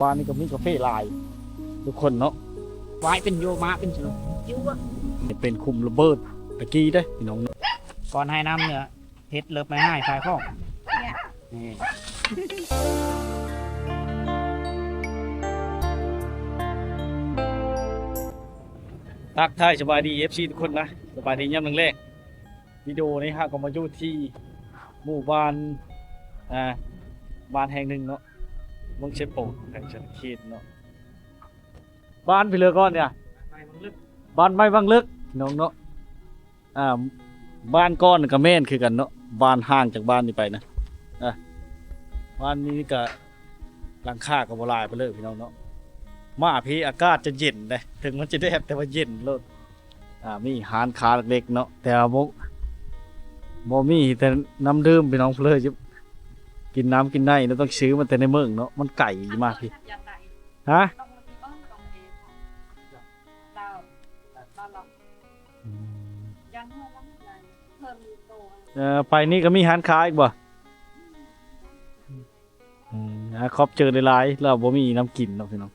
ບ້ານນີ້ກໍມີກາເຟຫຼາຍທຸກຄົນເນາະ. ວາຍເປັນໂຍມາເປັນເຊີຢູ່ ເປັນຂຸມລະເບີດຕະກີ້ເດ້ພີ່ນ້ອງເນາະ. ກ່ອນໃຫ້ນ້ຳເໜືອເຮັດເລີບໄມ້ຫາຍພາຍພ້ອມ. ນີ້ ທັກທາຍສະບາຍດີ ເອັຟຊີ ທຸກຄົນນະ, ສະບາຍດີຍາມແລງໆ. ວິດີໂອນີ້ເຮົາກໍມາຢູ່ທີ່ໝູ່ບ້ານ ອ່າ ບ້ານແຫ່ງໜຶ່ງເນາະ, ເມືອງເຊໂປນ ແຂວງສະຫວັນນະເຂດເນາະ. ບ້ານພີ່ເລີກກ່ອນເນຍ ບ້ານໄມ້ວັງເລິກ ນ້ອງເນາະ. ອ່າ ບ້ານກ່ອນກໍແມ່ນຄືກັນເນາະ, ບ້ານຫ່າງຈາກບ້ານນີ້ໄປນະ. ອ່າ ບ້ານນີ້ກໍຫຼັງຄາກໍບໍ່ຫຼາຍປານໃດພີ່ນ້ອງເນາະ. ມາພີ້ອາກາດຈະເຢັນເດ້, ເຖິງມັນຈະແດດແຕ່ວ່າເຢັນໂລດ. ອ່າ ມີຮ້ານຄ້າເລັກໆເນາະ, ແຕ່ວ່າບໍ່ ບໍ່ມີແຕ່ນ້ຳດື່ມພີ່ນ້ອງ, ເລີຍຈະກິນນ້ຳກິນໃນເນາະ, ຕ້ອງຊື້ມາແຕ່ໃນເມືອງເນາະ, ມັນໄກມາພີ້. ຮະ? ອືມ ເອີ ໄປນີ້ກໍມີຮ້ານຄ້າອີກບໍ່? ອືມ ອາ ຂອບໃຈຫຼາຍໆ, ລາວບໍ່ມີນ້ຳກິນເນາະພີ່ນ້ອງ.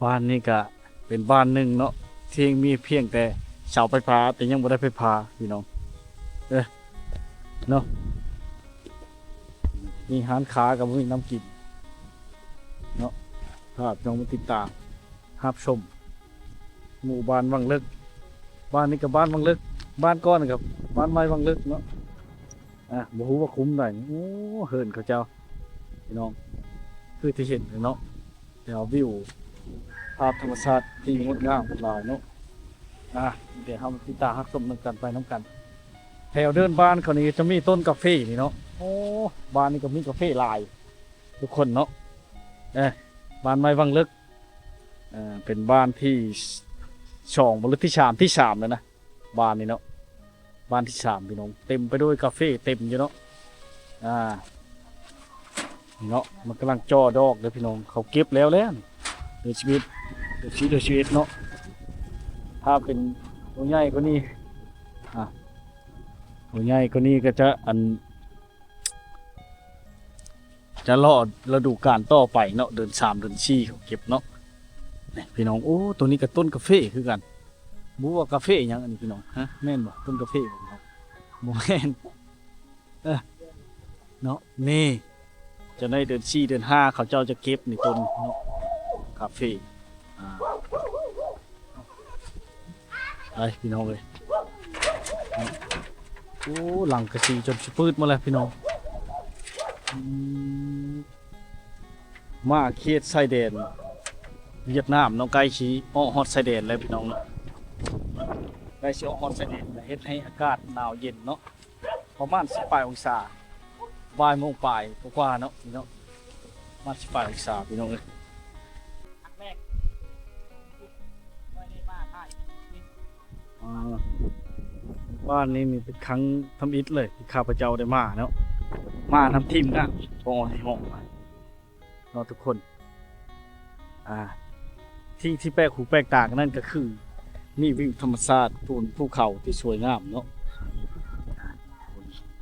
ບ້ານນີ້ກະເປັນບ້ານໜຶ່ງເນາະ ທີ່ມີພຽງແຕ່ເສົາໄຟຟ້າ ແຕ່ຍັງບໍ່ໄດ້ໄຟຟ້າພີ່ນ້ອງ ເອີ ເນາະ. ມີຮ້ານຄ້າກໍບໍ່ມີນ້ຳກິນເນາະ. ພາພີ່ນ້ອງມາຕິດຕາມຮັບຊົມ ໝູ່ບ້ານວັງເລິກ. ບ້ານນີ້ກໍບ້ານວັງເລິກ, ບ້ານກ່ອນກໍບ້ານໃໝ່ວັງເລິກເນາະ. ອ່າ ບໍ່ຮູ້ວ່າຄຸ້ມໃດ. ໂອ້ ເຮືອນເຂົາເຈົ້າພີ່ນ້ອງ ຄືທີ່ເຫັນເນາະ, ແຕ່ວ່າວິວ ພາບທຳມະຊາດທີ່ງົດງາມຫຼາຍເນາະ. ອ່າ ດຽວເຮົາມາຕິດຕາມຮັບຊົມນຳກັນ ໄປນຳກັນ. ແຖວເດີ່ນບ້ານເຂົານີ້ຈະມີຕົ້ນກາເຟນີ້ເນາະ. ໂອ້ ບ້ານນີ້ກໍມີກາເຟຫຼາຍທຸກຄົນເນາະ. ເອີ ບ້ານໃໝ່ວັງເລິກ ເອີ ເປັນບ້ານທີສອງບໍ່ ຫຼື ທີສາມ ທີສາມແລ້ວນະ ບ້ານນີ້ເນາະ. ບ້ານທີສາມພີ່ນ້ອງ ເຕັມໄປດ້ວຍກາເຟ ເຕັມຢູ່ເນາະ. ອ່າ ນີ້ເນາະ ມັນກຳລັງຈ່ອດອກເດີພີ່ນ້ອງ, ເຂົາເກັບແລ້ວແຫຼະ. ເດືອນສິບເອັດ ເດືອນສິບ ເດືອນສິບເອັດເນາະ. ຖ້າເປັນໂຕໃຫຍ່ກວ່ານີ້ ອ່າ ໂຕໃຫຍ່ກວ່ານີ້ກໍຈະ ອັນ ຈະລໍລະດູການຕໍ່ໄປເນາະ, ເດືອນສາມ ເດືອນສີ່ເຂົາເກັບເນາະ. ນີ້ພີ່ນ້ອງ ໂອ້ ໂຕນີ້ກໍຕົ້ນກາເຟຄືກັນ. ບໍ່ຮູ້ວ່າກາເຟຫຍັງອັນນີ້ພີ່ນ້ອງ ຮະ ແມ່ນບໍ່? ຕົ້ນກາເຟບໍ່? ບໍ່ແມ່ນ ເອີ ເນາະ. ນີ້ ຈະໄດ້ເດືອນສີ່ ເດືອນຫ້າ ເຂົາເຈົ້າຈະເກັບນີ້ຕົ້ນເນາະ ກາເຟ. ອ່າ ໄປພີ່ນ້ອງເອີຍ. ໂອ້ ຫຼັງກະສີຈົນຊິປືດໝົດແລ້ວພີ່ນ້ອງ. ອືມ ມາເຂດຊາຍແດນຫວຽດນາມເນາະ, ໃກ້ຊິອອກຮອດຊາຍແດນແລ້ວພີ່ນ້ອງເນາະ, ໃກ້ຊິອອກຮອດຊາຍແດນແລ້ວ, ເຮັດໃຫ້ອາກາດໜາວເຢັນເນາະ. ປະມານສິບປາຍອົງສາ, ບ່າຍໂມງປາຍກວ່າໆເນາະ ນີ້ເນາະ, ປະມານສິບປາຍອົງສາພີ່ນ້ອງເອີຍ. ອ່າ ບ້ານນີ້ນີ້ເປັນຄັ້ງທຳອິດເລີຍທີ່ຂ້າພະເຈົ້າໄດ້ມາເນາະ, ມານຳທີມງານຂອງອ້ອຍເຮົາເນາະທຸກຄົນ. ອ່າ ທີ່ ທີ່ແປກຫູແປກຕາກັນນັ້ນກໍຄື ມີວິວທຳມະຊາດ ພູ ພູເຂົາທີ່ສວຍງາມເນາະ,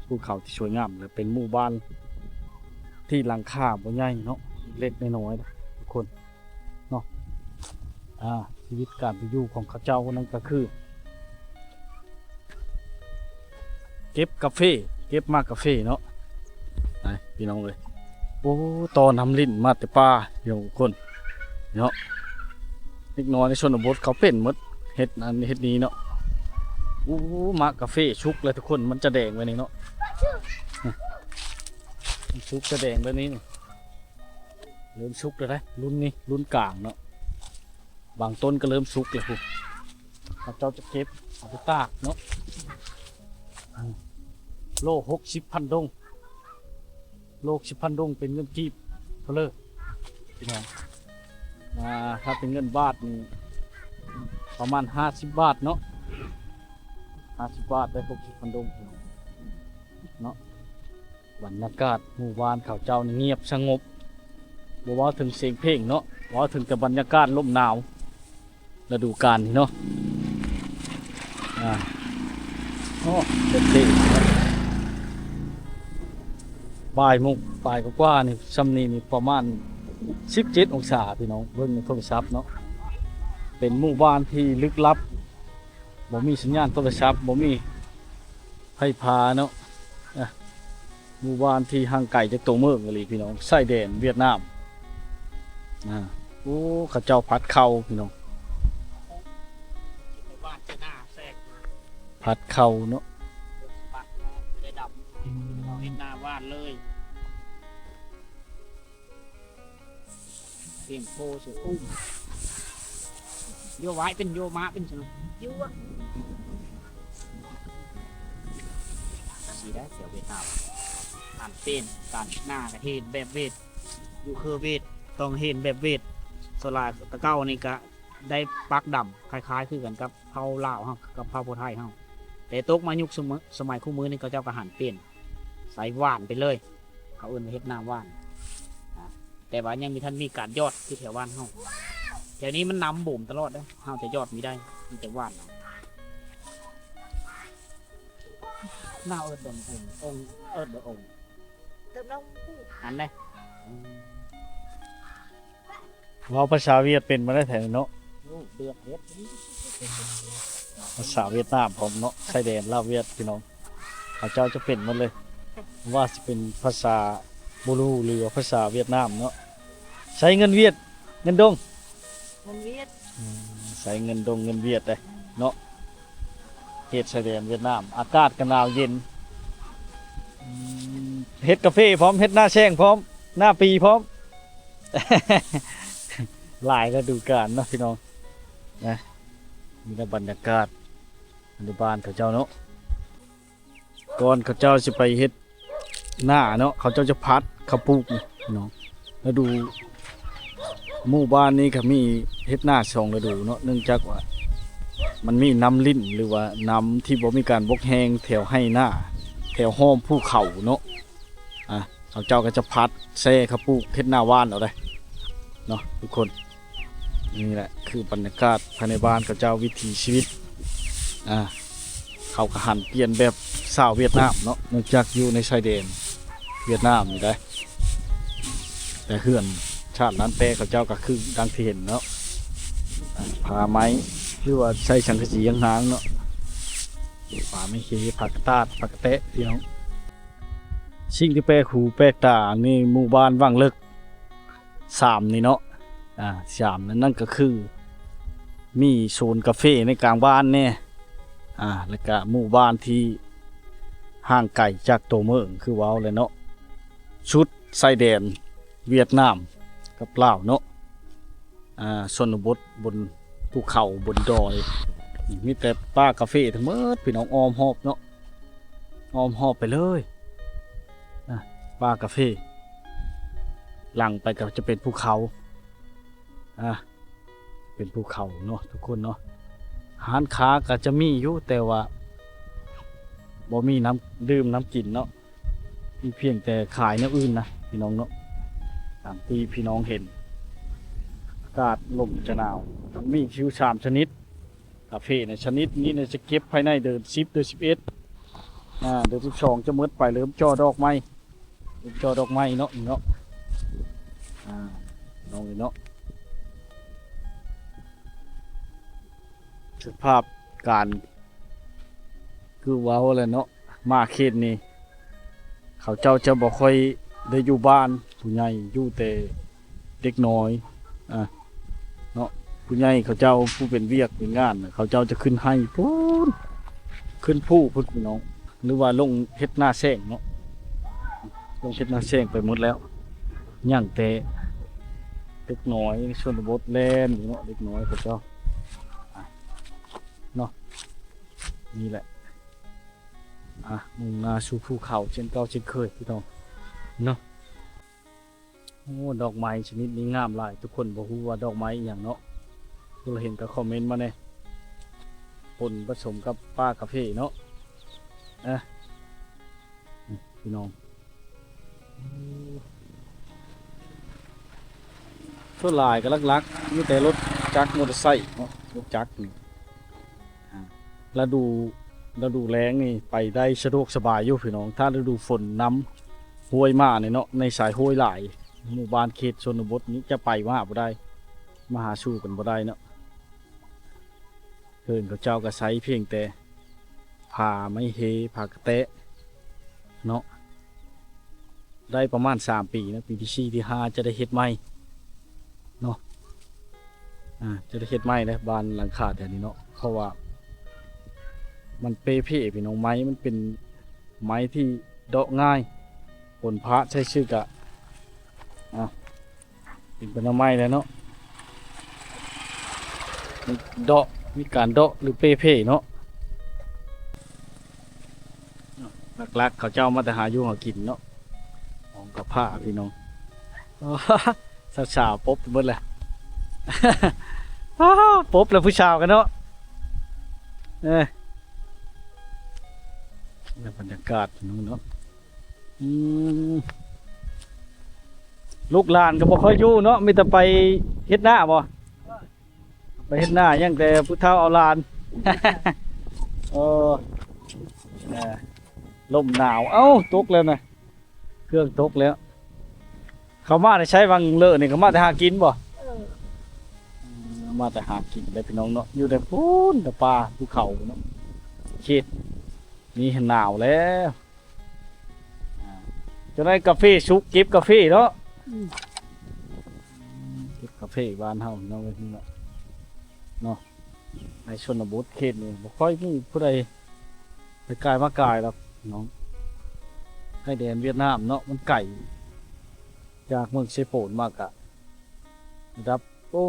ພູເຂົາທີ່ສວຍງາມ ແລະ ເປັນໝູ່ບ້ານທີ່ຫຼັງຄາບໍ່ໃຫຍ່ເນາະ, ເລັກໆນ້ອຍໆທຸກຄົນເນາະ. ອ່າ ຊີວິດການເປັນຢູ່ຂອງເຂົາເຈົ້ານັ້ນກໍຄື ເກັບກາເຟ ເກັບໝາກກາເຟເນາະ. ໄປພີ່ນ້ອງເອີຍ, ໂອ້ ຕໍ່ນ້ຳລິນມາແຕ່ປ່າ ພີ່ນ້ອງທຸກຄົນເນາະ. ເດັກນ້ອຍໃນຊົນນະບົດເຂົາເປັນໝົດ ເຮັດນັ້ນເຮັດນີ້ເນາະ. ໂອ້ ໝາກກາເຟສຸກແລ້ວທຸກຄົນ, ມັນຈະແດງແບບນີ້ເນາະ, ມັນສຸກຈະແດງແບບນີ້. ເລີ່ມສຸກແລ້ວເດ້ ລຸ້ນນີ້ ລຸ້ນກາງເນາະ, ບາງຕົ້ນກໍເລີ່ມສຸກແລ້ວພຸ້ນ. ເຂົາເຈົ້າຈະເກັບເອົາໄປຕາກເນາະ. ອືມ ໂລຫົກສິບພັນດົງ, ໂລຫົກສິບພັນດົງເປັນເງິນກີບເທົ່າເລີຍ ພີ່ນ້ອງ. ອ່າ ຖ້າເປັນເງິນບາດນີ້ປະມານຫ້າສິບບາດເນາະ, ຫ້າສິບບາດໄດ້ຫົກສິບພັນດົງເນາະ. ບັນຍາກາດໝູ່ບ້ານເຂົາເຈົ້ານີ້ງຽບສະຫງົບ, ບໍ່ເວົ້າເຖິງສຽງເພງເນາະ, ເວົ້າເຖິງແຕ່ບັນຍາກາດລົມໜາວລະດູການນີ້ເນາະ. ອ່າ ໂອ້ ເປັນເທ່. ບ່າຍໂມງປາຍກວ່າໆນີ້ ຊ່ຳນີ້ນີ້ປະມານສິບເຈັດອົງສາພີ່ນ້ອງ ເບິ່ງໃນໂທລະສັບເນາະ. ເປັນໝູ່ບ້ານທີ່ລຶກລັບ ບໍ່ມີສັນຍານໂທລະສັບ ບໍ່ມີໄຟຟ້າເນາະ. ອ່ະ ໝູ່ບ້ານທີ່ຫ່າງໄກຈາກຕົວເມືອງອີ່ຫຼີພີ່ນ້ອງ ຊາຍແດນຫວຽດນາມ. ອ່າ ໂອ້ ເຂົາເຈົ້າຜັດເຂົ້າພີ່ນ້ອງ ຜັດເຂົ້າເນາະ. ອືມ ເຮົາເຮັດນາຫວ່ານເລີຍ. ພຽງໂພສຸກຸມ ໂຍວາຍເປັນ ໂຍມາເປັນຊັ້ນ ໂຍ ຊິໄດ້ສຽວຫວຽດນາມ. ການເປັນ ການເຮັດນາກະເຮັດແບບຫວຽດ ຢູ່ຄືຫວຽດ ຕ້ອງເຮັດແບບຫວຽດ. ສ່ວນຫຼາຍແຕ່ເກົ່ານີ້ກະໄດ້ປັກດຳ ຄ້າຍໆຄືກັນກັບເຜົ່າລາວເຮົາ ກັບເຜົ່າຜູ້ໄທເຮົາ. ແຕ່ຕົກມາຍຸກສະໄໝ ສະໄໝຄູ່ມື້ນີ້ ເຂົາເຈົ້າກະຫັນປ່ຽນ ໃສ່ຫວ່ານໄປເລີຍ ເຂົາເອີ້ນວ່າເຮັດນາຫວ່ານນະ. ແຕ່ວ່າຍັງມີ ທັນມີການຢອດຄືແຖວບ້ານເຮົາ. ແຖວນີ້ມັນນ້ຳບົມຕະຫຼອດເດ້ ເຮົາຈະຢອດມີໄດ້ ມີແຕ່ຫວ່ານເອົາ. ນາວເອີ້ນບໍ່ອົງ ອົງເອີ້ນບໍ່ອົງ ເຕີມລອງ ອັນໃດ? ອືມ ເວົ້າພາສາຫວຽດເປັນມາໄດ້ແທ້ເນາະ. ໂອ້ ເດືອດເຮັດ ພາສາຫວຽດນາມພ້ອມເນາະ ຊາຍແດນລາວຫວຽດພີ່ນ້ອງ. ເຂົາເຈົ້າຈະເປັນໝົດເລີຍ ບໍ່ວ່າຊິເປັນພາສາບູຣູ ຫຼືວ່າພາສາຫວຽດນາມເນາະ. ໃຊ້ເງິນຫວຽດ ເງິນດົງ ເງິນຫວຽດ. ອືມ ໃຊ້ເງິນດົງເງິນຫວຽດເດ້ເນາະ. ເຂດຊາຍແດນຫວຽດນາມ ອາກາດກະໜາວເຢັນ. ອືມ ເຮັດກາເຟພ້ອມ ເຮັດນາແຊງພ້ອມ ນາປີພ້ອມ ຫຼາຍລະດູການເນາະພີ່ນ້ອງນະ. ນີ້ລະບັນຍາກາດຢູ່ບ້ານເຂົາເຈົ້າເນາະ. ກ່ອນເຂົາເຈົ້າຊິໄປເຮັດນາເນາະ ເຂົາເຈົ້າຈະພັດເຂົ້າປູກເນາະ. ລະດູ ໝູ່ບ້ານນີ້ກະມີເຮັດນາສອງລະດູເນາະ ເນື່ອງຈາກວ່າມັນມີນ້ຳລິນ ຫຼືວ່ານ້ຳທີ່ບໍ່ມີການບົກແຫ້ງແຖວໄຮ່ນາ ແຖວຫ້ອມພູເຂົາເນາະ. ອ່າ ເຂົາເຈົ້າກະຈະພັດແຊ່ເຂົ້າປູກ ເຮັດນາຫວ່ານເອົາເດ້ເນາະທຸກຄົນ. ນີ້ແຫຼະຄືບັນຍາກາດພາຍໃນບ້ານເຂົາເຈົ້າ ວິຖີຊີວິດ. ອ່າ ເຂົາກະຫັນປ່ຽນແບບຊາວຫວຽດນາມເນາະ ເນື່ອງຈາກຢູ່ໃນຊາຍແດນຫວຽດນາມນີ້ໄດ໋. ແຕ່ເຮືອນຊາດລ້ານແປເຂົາເຈົ້າກະຄືດັ່ງທີ່ເຫັນເນາະ ອ່າ ຜ້າໄມ້ ຫຼືວ່າໃຊ້ສັງກະສີຫາງໆເນາະ. ຜ້າໄມ້ເຄ ຜ້າກະຕາດ ຜ້າກະແຕະ ພີ່ນ້ອງ. ສິ່ງທີ່ແປກຫູແປກຕານີ້ ໝູ່ບ້ານວັງເລິກ ສາມນີ້ເນາະ ອ່າ ສາມນັ້ນ ນັ້ນກະຄືມີສວນກາເຟໃນກາງບ້ານແດ່ ອ່າ ແລ້ວກະໝູ່ບ້ານທີ່ຫ່າງໄກຈາກຕົວເມືອງ ຄືເວົ້າແຫຼະເນາະ ສຸດຊາຍແດນຫວຽດນາມກັບລາວເນາະ. ອ່າ ຊົນນະບົດບົນພູເຂົາບົນດອຍ ມີແຕ່ປ່າກາເຟທັງໝົດ ພີ່ນ້ອງ ອ້ອມຮອບເນາະ ອ້ອມຮອບໄປເລີຍ ອ່າ ປ່າກາເຟ. ຫຼັງໄປກະຈະເປັນພູເຂົາ ອ່າ ເປັນພູເຂົາເນາະທຸກຄົນເນາະ. ຮ້ານຄ້າກະຈະມີຢູ່ ແຕ່ວ່າບໍ່ມີນ້ຳດື່ມນ້ຳກິນເນາະ. ມີພຽງແຕ່ຂາຍແນວອື່ນນະພີ່ນ້ອງເນາະ ຕາມທີ່ພີ່ນ້ອງເຫັນ. ອາກາດລົມຈະໜາວ ມັນມີຢູ່ສາມຊະນິດ ກາເຟໃນຊະນິດນີ້ນະ ຈະເກັບພາຍໃນເດືອນສິບ ເດືອນສິບເອັດ ອ່າ ເດືອນສິບສອງຈະໝົດໄປ ເລີ່ມເຈາະດອກໃໝ່ ເລີ່ມເຈາະດອກໃໝ່ເນາະ ນີ້ເນາະ ອ່າ ນ້ອງເອີຍເນາະ. ສະພາບການ ຄືເວົ້າແຫຼະເນາະ ມາເຂດນີ້ ເຂົາເຈົ້າຈະບໍ່ຄ່ອຍໄດ້ຢູ່ບ້ານ ຜູ້ໃຫຍ່ຢູ່ແຕ່ເດັກນ້ອຍ ອ່າ ເນາະ. ຜູ້ໃຫຍ່ເຂົາເຈົ້າ ຜູ້ເປັນວຽກເປັນງານ ເຂົາເຈົ້າຈະຂຶ້ນໄຮ່ພຸ້ນ ຂຶ້ນພູພຸ້ນພີ່ນ້ອງ ຫຼືວ່າລົງເຮັດນາແຊງເນາະ ລົງເຮັດນາແຊງໄປໝົດແລ້ວ ຍັງແຕ່ເດັກນ້ອຍໃນຊົນນະບົດແລ່ນຢູ່ເນາະ ເດັກນ້ອຍເຂົາເຈົ້າ ອ່າ ເນາະ. ນີ້ແຫຼະ ອ່ະ ມຸ່ງໜ້າສູ່ພູເຂົາເຊັ່ນເກົ່າເຊັ່ນເຄີຍພີ່ນ້ອງເນາະ. ໂອ້ ດອກໄມ້ຊະນິດນີ້ງາມຫຼາຍ ທຸກຄົນບໍ່ຮູ້ວ່າດອກໄມ້ອີ່ຫຍັງເນາະ ຜູ້ໃດເຫັນກະຄອມເມັນມາແດ່. ປົນປະສົມກັບປ່າກາເຟເນາະ ອ່ະ ນີ້ພີ່ນ້ອງ. ສ່ວນຫຼາຍກະຫຼັກໆມີແຕ່ລົດຈັກມໍເຕີໄຊເນາະ ລົດຈັກນີ້ ອ່າ ລະດູ ລະດູແລ້ງນີ້ໄປໄດ້ສະດວກສະບາຍຢູ່ພີ່ນ້ອງ. ຖ້າລະດູຝົນນຳ ຫ້ວຍມານີ້ເນາະ ໃນສາຍຫ້ວຍຫຼາຍ ໝູ່ບ້ານເຂດຊົນນະບົດນີ້ຈະໄປມາບໍ່ໄດ້ ມາຫາສູ່ກັນບໍ່ໄດ້ເນາະ. ເຮືອນເຂົາເຈົ້າກໍໃຊ້ພຽງແຕ່ຜ້າໄມ້ເຮ ຜ້າກະແຕະເນາະ. ໄດ້ປະມານສາມປີເນາະ ປີທີສີ່ ທີຫ້າຈະໄດ້ເຮັດໃໝ່ເນາະ. ອ່າ ຈະໄດ້ເຮັດໃໝ່ເດ້ ບ້ານຫຼັງຄາແຖວນີ້ເນາະ ເພາະວ່າມັນເປ່ເພພີ່ນ້ອງ. ໄມ້ມັນເປັນໄມ້ທີ່ເດາະງ່າຍ ຄົນພາດໃສ່ຊື່ກະ ອ່າ ເປັນ ເປັນໜໍ່ໄມ້ແລ້ວເນາະ ເດາະ ມີການເດາະ ຫຼື ເປ່ເພເນາະ. ຫຼັກໆ ເຂົາເຈົ້າມາແຕ່ຫາຢູ່ຫາກິນເນາະ ຂອງກະພ້າພີ່ນ້ອງ. ສາວໆ ປົບໄປເບິດແຫຼະ ປົບແລ້ວຜູ້ສາວກັນເນາະ. ເອີ ບັນຍາກາດພີ່ນ້ອງເນາະ. ອືມ ລູກຫຼານກໍບໍ່ຄ່ອຍຢູ່ເນາະ ມີແຕ່ໄປເຮັດນາບໍ? ໄປເຮັດນາ ຍັງແຕ່ຜູ້ເຖົ້າເອົາຫຼານ. ເອີ ລົມໜາວ ເອົ້າ ຕົກແລ້ວນະ ເຄື່ອງຕົກແລ້ວ. ເຂົາມາແຕ່ໃສຫວ່າງເລີນີ້ ເຂົາມາແຕ່ຫາກິນບໍ? ເອີ ມາແຕ່ຫາກິນເດ້ພີ່ນ້ອງເນາະ ຢູ່ແຕ່ພຸ້ນ ແຕ່ປ່າພູເຂົາເນາະ ເຂດນີ້ຫາໜາວແລ້ວ. ອ່າ ຈະໄດ້ກາເຟສຸກ ເກັບກາເຟເນາະ. ອືມ ເກັບກາເຟບ້ານເຮົາເນາະ ເນາະ ໃນຊົນນະບົດເຂດນີ້ບໍ່ຄ່ອຍມີຜູ້ໃດໄປກາຍມາກາຍດອກເນາະ. ຊາຍແດນຫວຽດນາມເນາະ ມັນໄກຈາກເມືອງເຊໂປນມາກະ ລະດັບ ໂອ້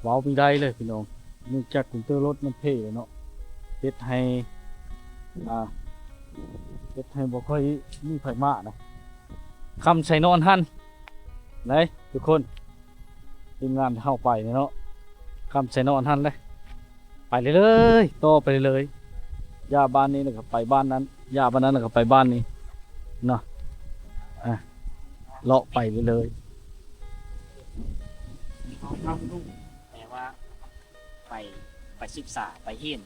ເວົ້າບໍ່ໄດ້ເລີຍພີ່ນ້ອງ ເນື່ອງຈາກກຸນເຕີລົດມັນເພເນາະ ເຮັດໃຫ້ ອ່າ ເຮັດໃຫ້ບໍ່ຄ່ອຍມີໃຜມານະ. ຄຳໃສ່ນອນຫັ້ນ ໄດ້ທຸກຄົນ ທີມງານເຮົາໄປນີ້ເນາະ ຄຳໃສ່ນອນຫັ້ນເດ້. ໄປເລື້ອຍໆ ຕໍ່ໄປເລື້ອຍໆ ຢ່າບ້ານນີ້ແລ້ວກໍໄປບ້ານນັ້ນ ຢ່າບ້ານນັ້ນແລ້ວກໍໄປບ້ານນີ້ເນາະ. ອ່າ ເລາະໄປເລື້ອຍໆ ແປວ່າໄປ ໄປສຶກສາ ໄປຮຽນ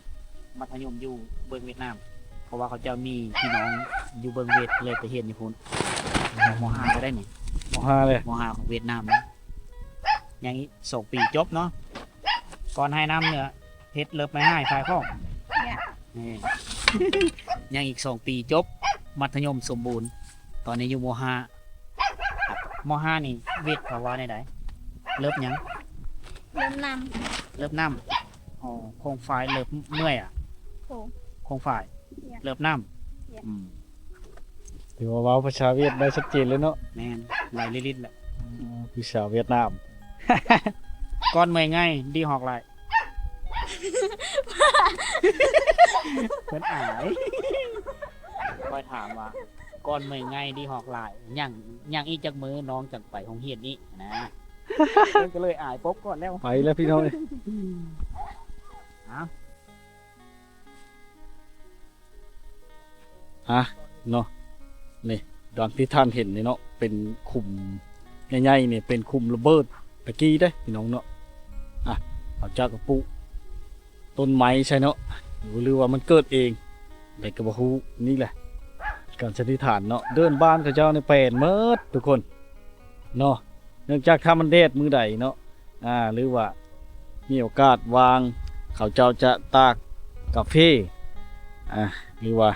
ມັດທະຍົມຢູ່ເບິ່ງຫວຽດນາມ ເພາະວ່າເຂົາເຈົ້າມີພີ່ນ້ອງຢູ່ເບິ່ງຫວຽດ ເລີຍໄປຮຽນຢູ່ພຸ້ນ. ມໍຫ້າແລ້ວໄດ໋ນີ້ ມໍຫ້າແລ້ວ ມໍຫ້າຂອງຫວຽດນາມນະ. ຍັງອີກສອງປີຈົບເນາະ ກ່ອນໃຫ້ນ້ຳເໜືອ ເຮັດເລີບໄມ້ຫາຍຂາຍຂອງ ເອີ ຍັງອີກສອງປີຈົບ ມັດທະຍົມສົມບູນ ຕອນນີ້ຢູ່ມໍຫ້າ. ມໍຫ້ານີ້ ຫວຽດເຂົາວ່າແນວໃດ? ເລີບຫຍັງ? ເລີບນ້ຳ ເລີບນ້ຳ. ອໍ ໂຄງຝາຍເລີບເມື່ອຍອະ ໂຄງ ໂຄງຝາຍ ເລີບນ້ຳ. ອືມ ຖືວ່າເວົ້າພາສາຫວຽດໄດ້ຊັດເຈນເລີຍເນາະ. ແມ່ນ ຫຼາຍລິລິດແຫຼະ ອືມ ພາສາຫວຽດນາມ. ກ່ອນເມື່ອຍໄງ ດີຮອກຫຼາຍ ເພິ່ນອາຍ ຂ້ອຍຖາມວ່າ ກ່ອນເມື່ອຍໄງ ດີຮອກຫຼາຍ ຍັງ ຍັງອີກຈັກມື້ນ້ອງຈັ່ງໄປໂຮງຮຽນອີກນະ. ເພິ່ນກໍເລີຍອາຍປົບກ່ອນແລ້ວ ໄປແລ້ວພີ່ນ້ອງເອີຍ. ເອົາ ອ່ະ ເນາະ ນີ້ ດັ່ງທີ່ທ່ານເຫັນນີ້ເນາະ ເປັນຂຸມໃຫຍ່ໆ ນີ້ເປັນຂຸມລະເບີດຕະກີ້ເດ້ພີ່ນ້ອງເນາະ. ອ່ະ ເຂົາເຈົ້າກໍປູກຕົ້ນໄມ້ໃສ່ເນາະ ຫຼືວ່າມັນເກີດເອງໃດກໍບໍ່ຮູ້. ນີ້ແຫຼະການສັນນິຖານເນາະ ເດີ່ນບ້ານເຂົາເຈົ້ານີ້ແປນໝົດທຸກຄົນເນາະ. ເນື່ອງຈາກຖ້າມັນແດດມື້ໃດເນາະ ອ່າ ຫຼືວ່າມີໂອກາດວ່າງ ເຂົາເຈົ້າຈະຕາກກາເຟ ອ່າ ຫຼືວ່າ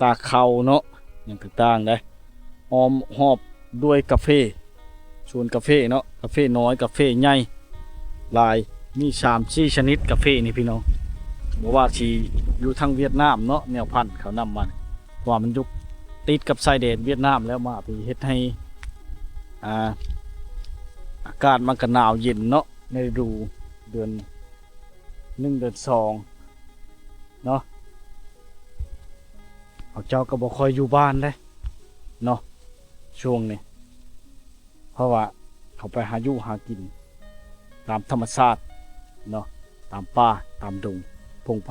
ຕາກເຂົ້າເນາະ ຫຍັງຕ່າງໆໄດ໋ ອ້ອມຮອບດ້ວຍກາເຟ ສວນກາເຟເນາະ ກາເຟນ້ອຍ ກາເຟໃຫຍ່ ຫຼາຍ ມີສາມສີ່ຊະນິດກາເຟນີ້ພີ່ນ້ອງ. ບໍ່ວ່າຊິຢູ່ທາງຫວຽດນາມເນາະ ແນວພັນເຂົານຳມາ ເພາະວ່າມັນຢູ່ຕິດກັບຊາຍແດນຫວຽດນາມແລ້ວ ມາໄປເຮັດໃຫ້ ອ່າ ອາກາດມັນກໍໜາວເຢັນເນາະ ໃນລະດູເດືອນໜຶ່ງ ເດືອນສອງເນາະ. ເຂົາເຈົ້າກໍບໍ່ຄ່ອຍຢູ່ບ້ານເດ້ເນາະ ຊ່ວງນີ້ ເພາະວ່າເຂົາໄປຫາຢູ່ຫາກິນຕາມທຳມະຊາດເນາະ ຕາມປ່າຕາມດົງພົງໄພ